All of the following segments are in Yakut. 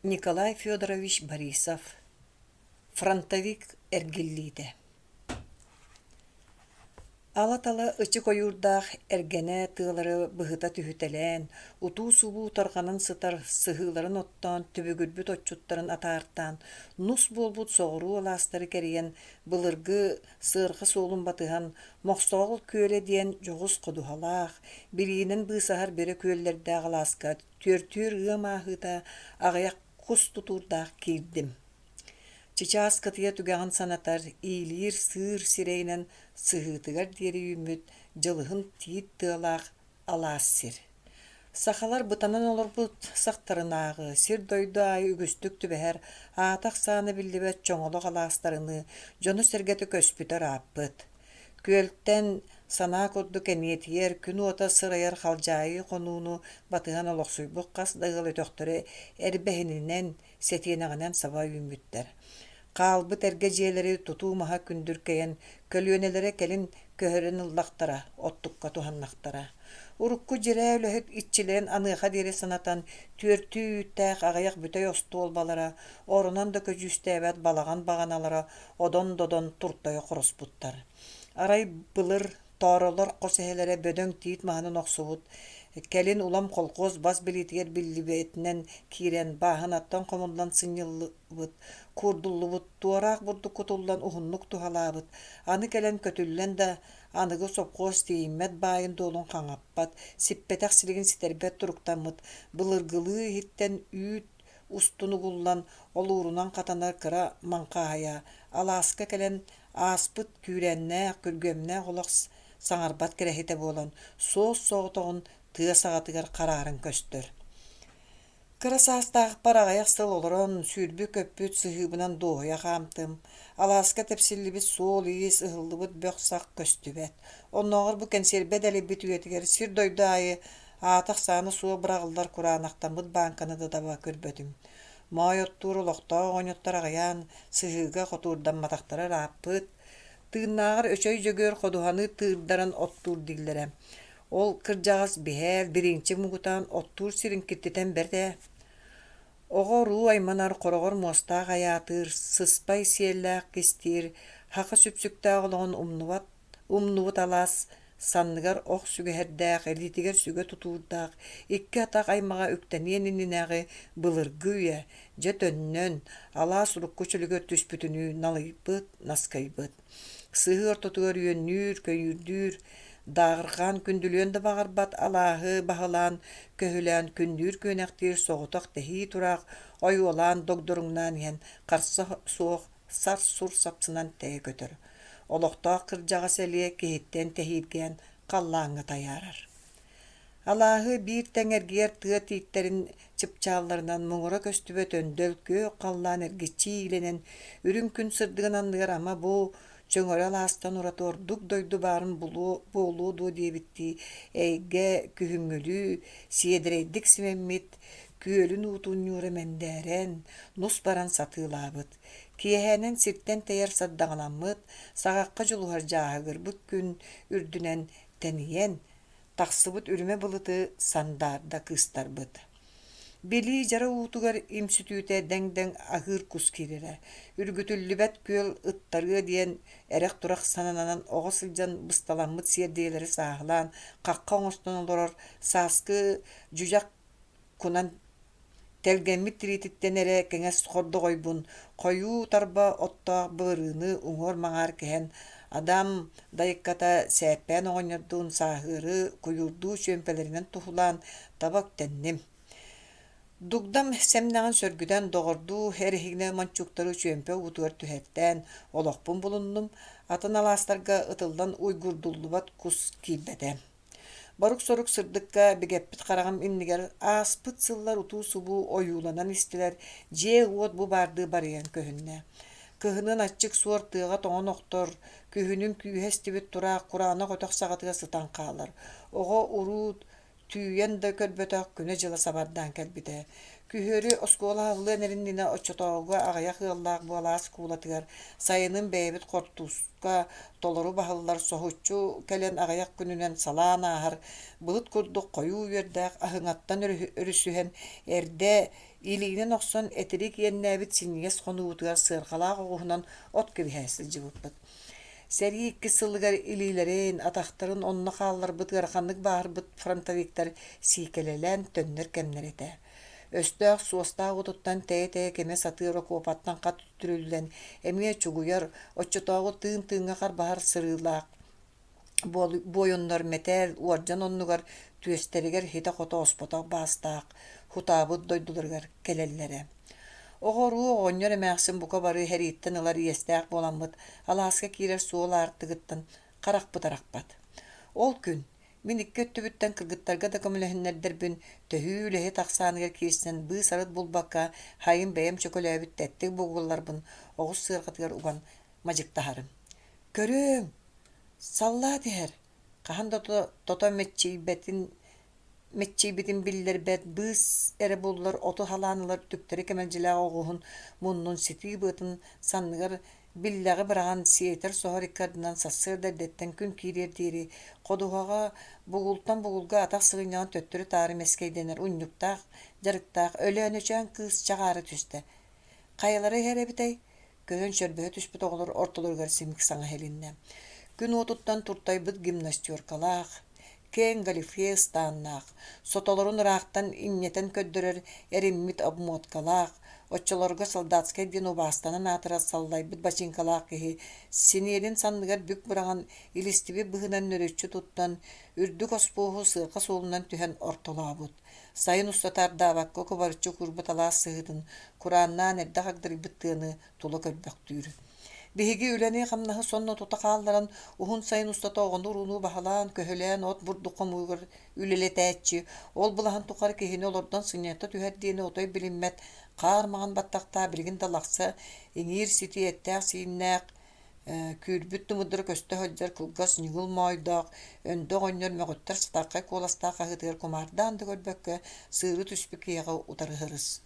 Николай Федорович Борисов «Фронтовик эргиллиитэ» Ала-тала ычык ойуурдаах эргэнэ тыалары быһыта түһүтэлээн, утуу-субуу тарҕанан сытар сыһыыларын оттоон түбүгүрбүт отчуттарын атаартаан, нус буолбут соҕуруу алаастары кэрийэн, былыргы сыарҕа суолун батыһан, Мохсоҕол күөлэ диэн дьоҕус ходуһалаах, билиинэн быысаһар бөрө күөллэрдээх алааска түөртүүр ыам ааһыыта аҕыйах кус тутуурдаах киирдим. Чычаас кытыйа түгэҕин санатар, иилиир сыыр сирэйинэн сыһыытыгар диэри үүммүт дьылыһын тиит тыалаах алаас сир. Сахалар бытанан олорбут сахтарынааҕы сир-дойду аайы үгүстүк түбэһэр аата-ахсаана биллибэт чоҥолох алаастарыныы дьоно-сэргэтэ көспүтэ ырааппыт. Күөлтэн санаа курдук эниэтийэр, күн уота сырайар халдьаайы хонууну батыһан олохсуйбут хас да ыал өтөхтөрө эрбэһининэн, сэтиэнэҕинэн саба үүммүттэр. Хаалбыт эргэ дьиэлэри тутуу маһа күндүркэйэн, көлүөнэлэрэ кэлин көһөрөн ыллахтара, оттукка туһаннахтара. Урукку дьирээ үлэһит иччилэрин аныаха диэри санатан, түөртүү үүттээх аҕыйах бүтэй остуолбалара, оронон да көдьүүстээбэт балаҕан баҕаналара одон-додон туртайа хороспуттар. Арай былыр тооролор хос эһэлэрэ бөдөҥ тиит маһынан охсубут, кэлин улам колхоз бас билиитигэр биллибэтинэн киирэн, бааһынаттан хомуллан сынньыллыбыт, куурдуллубут, туораах бурдук кутуллан уһуннук туһалаабыт, аны кэлэн көтүллэн да аныгы сопхуос тиийиммэт баайын-дуолун хаҥаппат, сиппэтэх силигин ситэрбэт туруктаммыт, былыргылыы иһиттэн үүт устун угуллан, олуурунан хатанар кыра маҥхааһайа алааска кэлэн ааспыт күүрээннээх, күргүөмнээх олох саҥарбат кэрэһитэ буолан, суос-соҕотоҕун тыа саҕатыгар харааран көстөр. Кыра саастаахпар аҕыйах сыл олорон, сүүрбүт-көппүт сыһыыбынан дуоһуйа хаамтым. Алааска тэпсиллибит суол-иис, ыһыллыбыт бөх-сах көстүбэт. Оннооҕор бу кэнсиэрбэ дэлэйбит үйэтигэр сир-дойду аайы аата-ахсаана суох быраҕыллар кураанахтаммыт бааҥканы да таба көрбөтүм. Моой оттуур олохтоох оҕонньоттор аҕыйаан, сыһыыга хотуурдамматахтара ырааппыт. Тыыннааҕар Өчөй Дьөгүөр ходуһаны тыырдаран оттуур дииллэрэ. Ол кырдьаҕас биһээл, бириинчик муҥутаан оттуур сирин киртитэн бэрт ээ. Оҕо-уруу айманар, хороҕор муостаах айаатыыр, сыспай сиэллээх кистиир, һаха сүпсүктээх олоҕун умнубат умнубут алаас санныгар ох сүгэһэрдээх, илиитигэр сүгэ тутуурдаах, икки атах аймаҕа үктэниэн иннинээҕи былыргы үйэ, дьэ төннөн, алаас урукку чөлүгэр түспүтүнүү налыйбыт, наскыйбыт. Сыһыы ортотугар үөннүүр, көйүүрдүүр, дааҕырҕаан күндүлүөн да баҕарбат алааһы баһылаан, көһүлээн күннүүр-күөнэхтиир соҕотох тэһии тураах ойуолаан догдоруҥнаан иһэн харса суох сар-сур сапсынан тэйэ көтөр. Олохтоох кырдьаҕас элиэ киһиттэн тэһииргээн халлааҥҥа тайаарар. Алааһы биир тэҥ эргийэр тыа тииттэрин чыпчаалларынан муҥура көстүбэт өндөл күөх халлаан эргиччи иилэнэн, үрүҥ күн сырдыгын анныгар ама бу чөҥөрө алаастан ураты ордук дойду баарын булуо буолуо дуо диэбиттии эйгэ күһүҥҥүлүү сиэдэрэйдик симэммит, күөлүн уутун ньуура мэндээрэн, нус баран сатыылаабыт. Киэһээнэн сиртэн тэйэр сардаҥаламмыт, саҕахха дьулуһар дьааһыгырбыт күн үрдүнэн тэнийэн, тахсыбыт үрүмэ былыты сандаарда кыыстарбыт. Билии дьара уутугар имсүтүүтэ дэҥ-дэҥ аһыыр кус киирэрэ, үргүтүллүбэт күөл ыттарыа диэн эрэх-турах сананан оҕо сылдьан бысталаммыт сиэрдийэлэри сааһылаан хахха оҥостон олорор сааскы дьүдьэх кунан Тэлгэммит тириититтэн эрэ кэҥэс хордоҕойбун хойуу тарба оттоох былырыыны уҥуор-маҥаар кэһэн, Адам дайыкката сээппээн оҕонньордуун сааһыары куйуурдуу чүөмпэлэринэн туһулаан таба үктэнним. Дугдам сэмнэҕин сөргүтэн доҕордуу эрэһиинэ мончууктары чүөмпэ уутугар түһэртээн олохпун булуннум, атын алаастарга ытыллан уйгурдуллубат кус киирбэтэ. Борук-сорук сырдыкка бигэппит хараҕым иннигэр ааспыт сыллар утуу-субуу ойууланан истилэр, дьиэ-уот бу баардыы барыйан көһүннэ. Кыһынын аччык суор тыаҕа тоҥон охтор, күһүнүн күүһэ эстибит тураах кураанах өтөх саҕатыгар сытан хаалар. Оҕо-уруу Түүйэн да көрбөтөх күнэ-дьыла сабардаан кэлбитэ. Күһүөрү оскуола аһыллыан иннинэ оччотооҕуга аҕыйах ыаллаах буолаас куулатыгар сайынын бэйэбит хортууска толору баһыллар соһуччу кэлэн аҕыйах күнүнэн салаан ааһар былыт курдук хойуу үөрдээх аһыҥаттан өрүсүһэн эрдэ илиинэн охсон этирик иэннээбит синньигэс хонуубутугар сыарҕалаах оҕуһунан от кэбиһэ сылдьыбыппыт. Сэрии иккис сылыгар илиилэрин, атахтарын онно хаалларбыт ыараханнык бааһырбыт фронтовиктар сиикэлэлээн төннөр кэмнэрэ этэ. Өстөөх суостаах уотуттан тэйэ-тэйэ кимэ сатыыр окуопаттан хат үтүрүллэн, эмиэ чугуйар, оччотооҕу тыын-тыыҥҥа харбаһар сырыылаах буойуннар мэтээл, уордьан оннугар түөстэригэр ситэ-хото оспотох баастаах, хутаабыт дойдуларыгар кэлэллэрэ. Оҕо-уруу оҕонньор эмээхсин бука бары сэрииттэн ылар иэстээх буоламмыт алааска киирэр суол аартыгыттан харахпыт арахпат. Ол күн мин икки өттүбүттэн кыргыттарга да көмөлөһүннэрдэрбин төһүү үлэһит ахсааныгар киирсэн быыс-арыт булбакка хайын бэйэм чөкөлөөбүт тэттик бугулларбын оҕус сыарҕатыгар уган мадьыктаһарым. Көрүөҥ, саллаат иһэр, хаһан да тото мэччийбэтин мэччийбитин биллэрбэт, быыс эрэ буллар оту халаан ылар түктэри кэмэлдьилээх оҕуһун муннун ситии быатын санныгар биллэҕи быраҕан сиэтэр-соһор икки ардынан сарсыарда эрдэттэн күн киириэр диэри ходуһаҕа бугултан бугулга атах сыгынньаҕын төттөрү-таары мэскэйдэнэр унньуктаах дьарыктаах Өлөөнөчөөн кыыс чаҕаара түстэ. Хайалара иһэр эбитэй? Көрөн чөрбөһө түспүт оҕолор ортолоругар симик саҥа иһилиннэ. Күн уотуттан туртайбыт гимнастеркалаах, киэҥ галифе ыстааннаах, сотолорун ыраахтан инньэтэн көрдөрөр эриммит обмоткалаах, оччолорго солдатскай диэн убаастанан аатырар саллайбыт бачыыҥкалаах киһи синиэлин санныгар бүк быраҕан илистибит быһыынан нөрүччү туттан, үрдүк оспуоһу сыарҕа суолунан түһэн ортолообут. Сайын устата ардаабакка кубарыччы куурбут алаас сыһыытын курааннаан эрдэ хагдарыйбыт тыаны тула көрбөхтүүр. Биһиги үлэни-хамнаһы сонно тута хаалларан, уһун сайын устата оҕону-урууну баһылаан, көһүлээн от бурдук хомууругар үлэлэтээччи, ол былаһын тухары киһини олордон сынньата түһэр диэни отой билиммэт хаар маҥан баттахтаах билигин да лахса иҥиир ситии эттээх-сииннээх Күүрбүт тымырдара көстө сылдьар кылгас ньыгыл моойдоох, өндө оҕонньор мөҕүттэр сытархай куоластаах хаһыытыгар кумаардаан да көрбөккө, сыыры түспүт киһиэхэ утары сырыс.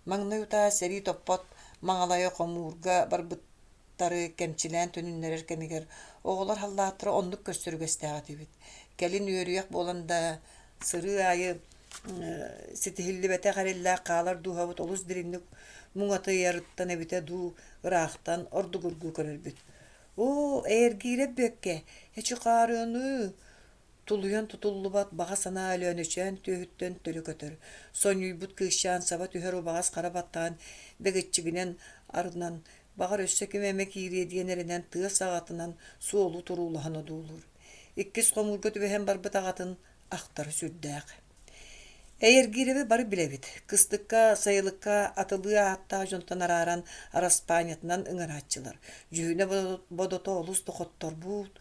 Маҥнай утаа сэрии топпот маҥалайа хомуурга барбыттары кэмчилээн төнүннэрэр кэмигэр оҕолор халлааттара оннук көстөр үгэстээх этибит. Кэлин үөрүйэх буолан да сырыы аайы ситиһиллибэтэх эрэллээх хаалар дууһабыт олус дириҥник муҥатыйарыттан эбитэ дуу, ыраахтан ордугургуу көрөрбүт. Оо, эйэргиирэ Бүөккэ, эчи хаарыаныы, тулуйан тутуллубат баҕа санаа Өлөөнөчөөн түөһүттэн төлө көтөр, сонньуйбут кыысчаан саба түһэр убаҕас хара баттаҕын бэгиччигинэн арынан, баҕар өссө ким эмэ киириэ диэн эрэнэн тыа саҕатынан суолу туруулаһан одуулуур. Иккис хомуурга түбэһэн барбыт аҕатын ахтара сүрдээх. Эйэргиирэби бары билэбит. Кыстыкка, сайылыкка атылыы ааттаах дьонтон арааран араспаанньатынан ыҥырааччылар. Дьүһүнэ-бодото олус да хотторбут,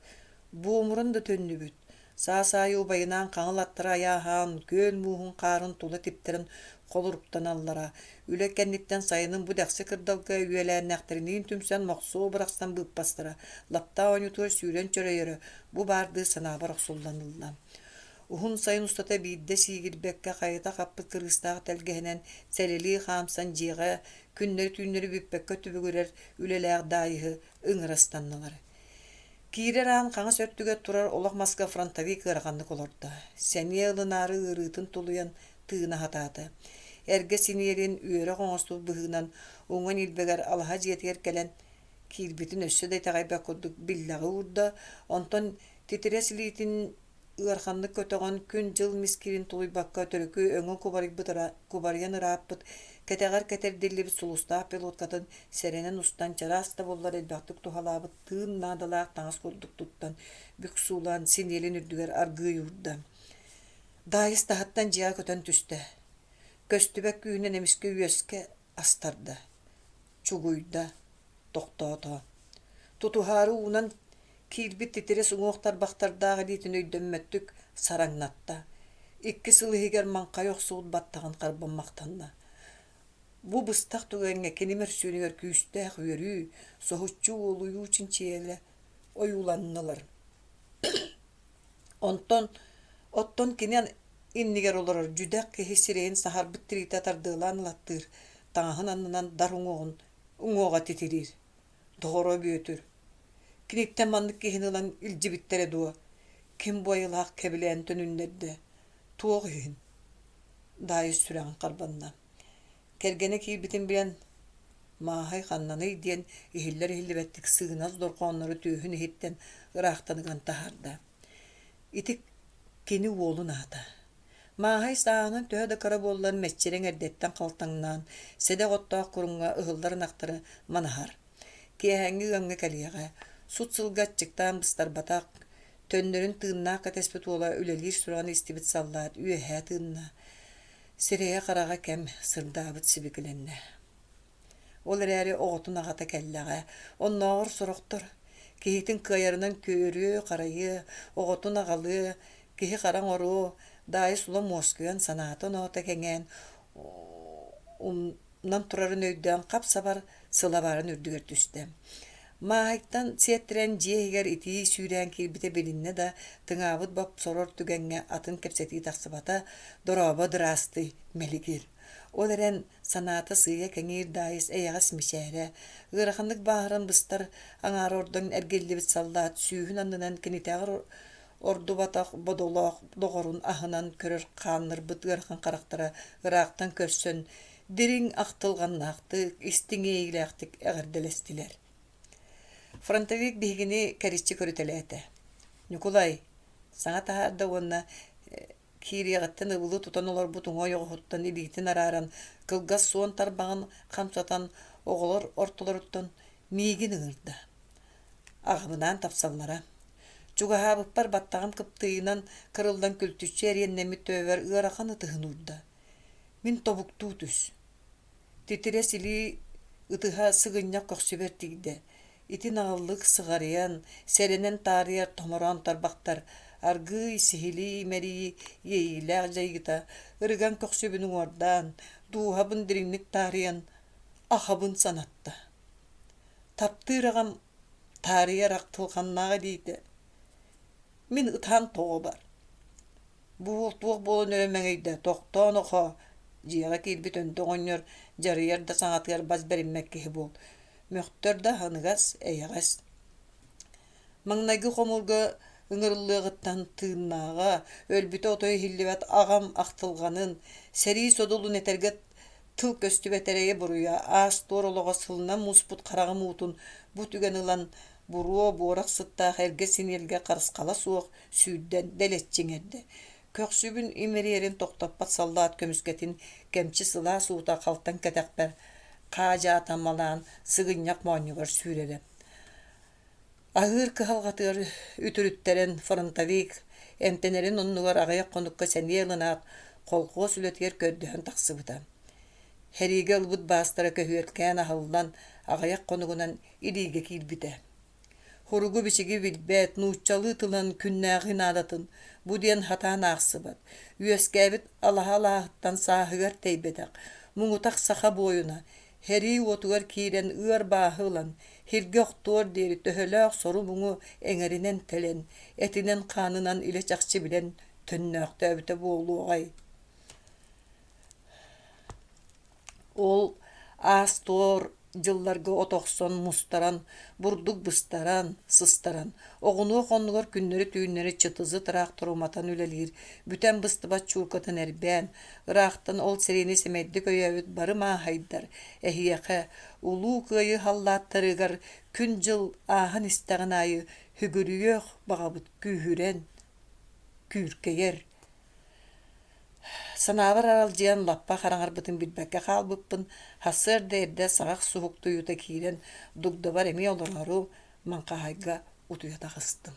буомуран да төннүбүт. Саас аайы убайынаан хаҥыл аттара айааһаан, күөл мууһун хаарын тула типтэрэн холоруктаналлара. Үлэ кэнниттэн сайынын бу дэхси кырдалга үөлээннээхтэриниин түмсэн мохсуо бырахсан быыппастара, лаптаа оонньуутугар сүүрэн чөрөйөрө бу баардыы санаабар охсуллан ылла. Уһун сайын устата биирдэ сиигирбэккэ хайыта хаппыт кырыыстаах тэлгэһэнэн сэлэлии хаамсан дьиэҕэ күннэри-түүннэри бүппэккэ түбүгүрэр үлэлээх Даайыһы ыҥыра ыстаннылар. Киирэр аан хаҥас өттүгэр турар олох маска фронтовик ыараханнык олордо. Сэниэ ылынаары ыарыытын тулуйан тыына сатаата. Эргэ синиэрин үөрэх оҥостубут быһыынан уҥа ньилбэгэр алаһа дьиэтигэр кэлэн киирбитин өссө да итэҕэйбэт курдук биллэҕи уурда, онтон титирэс илиитин ыараханнык көтөҕөн, күн-дьыл мискиирин тулуйбакка төрүкү өҥө кубарыйан ырааппыт, кэтэҕэр кэтэрдиллибит сулустаах пилоткатын сэрэнэн устан чараас да буоллар элбэхтик туһалаабыт тыын наадалаах таҥас курдук туттан, бүк суулаан синиэлин үрдүгэр аргыый уурда. Даайыс таһыттан дьиэҕэ көтөн түстэ. Көстүбэт күүһүнэн эмискэ үөскэ астарда, чугуйда, тохтоото. Тутуһаары уунан киирбит титирэс уҥуох тарбахтардаах илиитин өйдөммөттүк сараҥнатта, икки сыл иһигэр маҥхайа охсубут баттаҕын харбаммахтанна. Бу быстах түгэҥҥэ кини мөрсүөнүгэр күүстээх үөрүү, соһуччу уолуйуу чинчийэлэ ойууланнылар. Онтон оттон кини Иннигэр олорор дьүдэх киһи сирэйин саһарбыт тириитэ тардыалаан ылаттыыр, таҥаһын аннынан дар уҥуоҕун уҥуоҕа титириир. Доҕоро Бүөтүр, киниттэн маннык киһини ылан илдьибиттэрэ дуо? Ким бу айылаах кэбилээн төнүннэрдэ? Туох иһин? Даайыс сүрэҕин харбанна. Кэргэнэ киирбитин билэн, «Мааһай ханнаный?» диэн иһиллэр-иһиллибэттик сыгынас дорҕооннору түөһүн иһиттэн ыраахтан ыган таһаарда. Ити кини уолун аата. Мааһай сааһынан төһө да кыра буоллар мэччирэҥ эрдэттэн халтаҥнаан, сэдэх оттоох куруҥҥа ыһыллар ынахтары манаһар. Киэһээҥҥи ыамҥа кэлиэҕэ, сут сылга аччыктаан быстарбатах, төннөрүн тыыннаах кэтэспит уола үлэлиир сураҕын истибит саллаат үөһээ тыынна, сирэйэ-хараҕа кэм сырдаабыт сибикилэннэ. Ол эрээри оҕотун аҕата кэллэҕэ, оннооҕор сорохтор киһитин кыайарынан көрүө-харайыа, оҕотун аҕалыа, киһи хара оҥоруо, Даайыс улам уоскуйан, санаата-оноото кэҥээн, умнан турарын өйдөөн хап-сабар сылабаарын үрдүгэр түстэ. Мааһыйтан сиэттэрэн дьиэ иһигэр итии сүүрээн киирбитэ билиннэ да, тыҥаабыт бопсорор түгэҥҥэ атын кэпсэтии тахсыбата, «Дорообо, дыраастый, мэлигир» Ол эрэн санаата сыыйа кэҥиир Даайыс эйэҕэс мичээрэ, ыараханнык бааһыран быстар аҥаара ордон эргиллибит саллаат сүүһүн аннынан кинитээҕэр ордубатах бодолоох доҕорун аһынан көрөр хааннырбыт ыарахан харахтара ыраахтан көрсөн, дириҥ ахтылҕаннаахтык, истиҥ иэйиилээхтик эҕэрдэлэстилэр. Фронтовик биһигини кэриччи көрүтэлээтэ. «Ньукулай, саҥа таһаарда уонна киириэҕиттэн ыбылы тутан олорбут уҥа ойоҕоһуттан илиитин арааран, кылгас суон тарбаҕын хамсатан, оҕолор ортолоруттан миигин ыҥырда. Аҕабынаан тапсаллара. Чугаһаабыппар баттаҕым кыптыыйынан кырыллан күлтүччү эриэннэммит төбөбөр ыарахан ытыһын уурда. Мин тобуктуу түс. Титирэс илии ытыһа сыгынньах көхсүбэр тиийдэ. Ити наҕыллык сыҕарыйан, сэрэнэн таарыйар томороон тарбахтар аргыый сиһилии имэрийии иэйиилээх дьайыыта ырыган көхсүбүн уҥуордаан, дууһабын дириҥник таарыйан, ахабын санатта. Таптыыр аҕам таарыйар ахтылҕаннаах илиитэ мин ытаан тоҕо бар. Бу уол туох буолан өрө мэҥийдэ, тохтоон охоо, дьиэҕэ киирбит өндөк оҕонньор дьарыйар да саҥатыгар бас бэриммэт киһи буол, мөхтөр да аһыныгас, эйэҕэс. Маҥнайгы хомуурга ыҥырыллыаҕыттан тыыннааҕа, өлбүтэ отой иһиллибэт аҕам ахтылҕанын, сэрии содулун этэргэ тыл көстүбэт эрэйэ-буруйа, аас-туор олоҕо сылынан муспут хараҕым уутун бу түгэн ылан, буруо буорах сыттаах эргэ синиэлгэ харысхала суох сүүрдэн дэлэччи иҥэрдэ. Көхсүбүн имэрийэрин тохтоппот саллаат көмүскэтин кэмчи сылаас уута халтаҥ кэтэхпэр хаадьаа таммалаан сыгынньах моонньугар сүүрэрэ. Аһыыр кыһалҕатыгар үтүрүттэрэн фронтовик эмтэнэрин оннугар аҕыйах хонукка сэниэ ылынаат, колхуос үлэтигэр көрдөһөн тахсыбыта. Сэриигэ ылбыт баастара көһүөркээн аһыллан, аҕыйах хонугунан илиигэ киирбитэ. Суругу-бичиги билбэт, нууччалыы тылын күннээҕи наадатын бу диэн сатаан аахсыбат, үөскээбит алаһа алааһыттан сааһыгар тэйбэтэх, муҥутах саха буойуна, сэрии уотугар киирэн ыар бааһы ылан, сиргэ охтуор диэри төһөлөөх сору-муҥу эҥэринэн тэлэн, этинэн-хаанынан илэ-чахчы билэн төннөөхтөөбүтэ буолуоҕай Ол аас-туор дьылларга от охсон, мустаран, бурдук быстаран, сыстаран, оҕунуох оннугар күннэри-түүннэри чытызы тыраахтар уматан үлэлиир, бүтэн быстыбат чуукатын эрбээн, ыраахтан ол сэриини сэмэйдик өйөөбүт бары мааһайдар, эһиэхэ, Улуу Кыайыы халлааттарыгар күн-дьыл ааһан истэҕин аайы сүгүрүйүөх баҕабыт күүһүрэн, күүркэйэр Санаабар аралдьыйан лаппа хараҥарбытын билбэккэ хаалбыппын, сарсыарда эрдэ саҕах суһуктуйуута киирэн дугдабар эмиэ олороору маҥхааһайга утуйа таҕыстым.